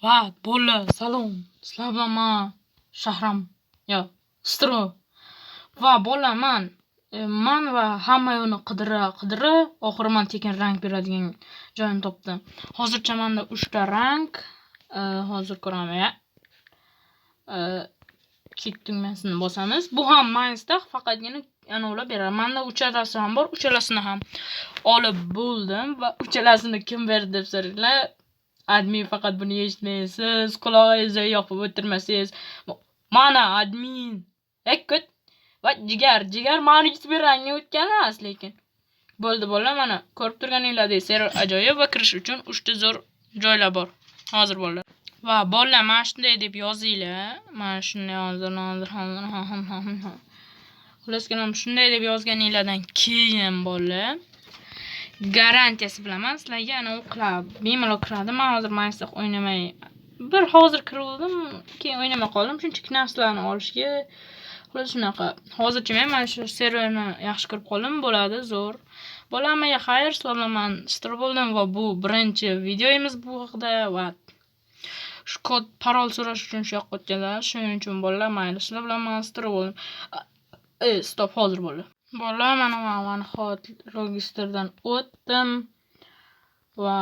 Va bolalar, salom. Sizlar bilan man Shahram yo Stro. Va bolalar, man va hamma yo'lni qidira qidira oxiri man tekin rang beradigan joyini topdim. Hozircha menda 3 ta rang, hozir ko'raman. Kit tugmasini bosamiz. Bu ham Mines'da faqatgina anavlar beradi. Menda uchalasi ham bor, uchalasini ham olib bo'ldim va uchalasini kim berdi deb so'ranglar. Admin, faqat buni eshitmaysiz, qulog'ingizni yopib o'tirmasangiz. Mana admin. Ekkut. Va jigar, jigar mani rangga o'tgan emas lekin. Bo'ldi bolalar, mana ko'rib turganinglardek server ajoyib va kirish uchun 3 ta zo'r joylar bor. Hozir bolalar. Va bolalar, mana shunday deb yozinglar. Mana shunday hozir, hozir, hozir. Xullas kalom, shunday deb yozganinglardan keyin bolalar, garantiyasi bilaman, sizlarga anavi qiladi. Bemalol kiradi. Men hozir Minecraft o'ynamay bir hozir kirgandim, keyin o'ynamay qoldim. Shunchaki narsalarni olishga. Xullas shunaqa. Hozircha men mana shu serverni yaxshi ko'rib qoldim. Bo'ladi, zo'r. Bolalar, hammaga xayr, sizlar bilan man Stro bo'ldim va bu birinchi videomiz bu haqida va shu kod parol so'rash uchun shu yoqqa o'tganlar. Shuning uchun bolalar, mayli, sizlar bilan man Stro bo'ldim. Стоп, hozir bolalar. Bolalar, mana man hot registrdan o'tdim va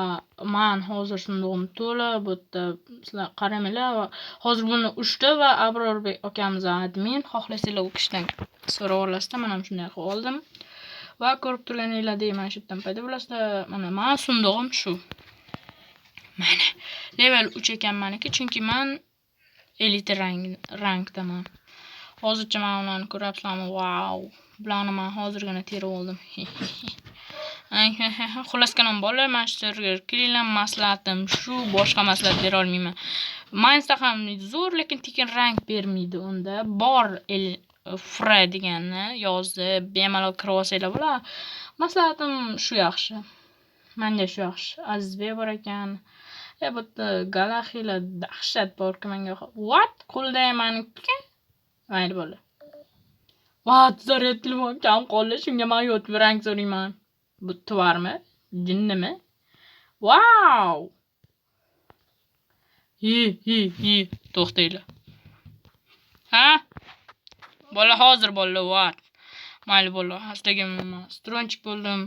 man hozir sundug'im to'la. Bu yerda sizlar qaramanglar va hozir buni 3 ta va Abrorbek akamiz admin, xohlasanglar u kishidan so'rab olasizlar. Mana shunday qilib oldim. Va ko'rib turganinglardek mana shu yerdan paydo bo'lasizlar. Mana mani sundug'im shu. Mana level 3 ekan meniki, chunki man elita rangdaman. Hozircha mana ularni ko'ryapsizlarmi? Vau! Bularni man hozirgina terib oldim. Xullas kalom bolalar, mana shu serverga kelinglar, maslahatim shu, boshqa maslahat bera olmayman. Minesda ham zo'r, lekin tekin rang bermaydi unda. Bor el Fre deganni yozib, bemalol kirib olsanglar bo'ladi. Maslahatim shu yaxshi. Manga shu yaxshi. Azizbek bor ekan. Bu yerda Galaxiyalar dahshat borku menga. What? Qo'lda maniki? Mayli bo'ldi. What? Zaryad telefon kam qoldi. Shunga man yotib rang so'rayman. Bu тварь mi? Jinnimi? Wow! Hi hi hi, to'xtanglar. Ha? Bola hozir bolalar, what? Mayli bolalar, sizlarga man stronchik bo'ldim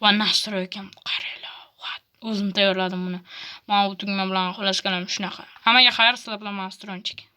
va настройка m qaranglar. What? O'zim tayyorladim buni. Mana bu tugma bilan, xullas kalom shunaqa. Hammaga xayr, sizlar bilan man stronchik.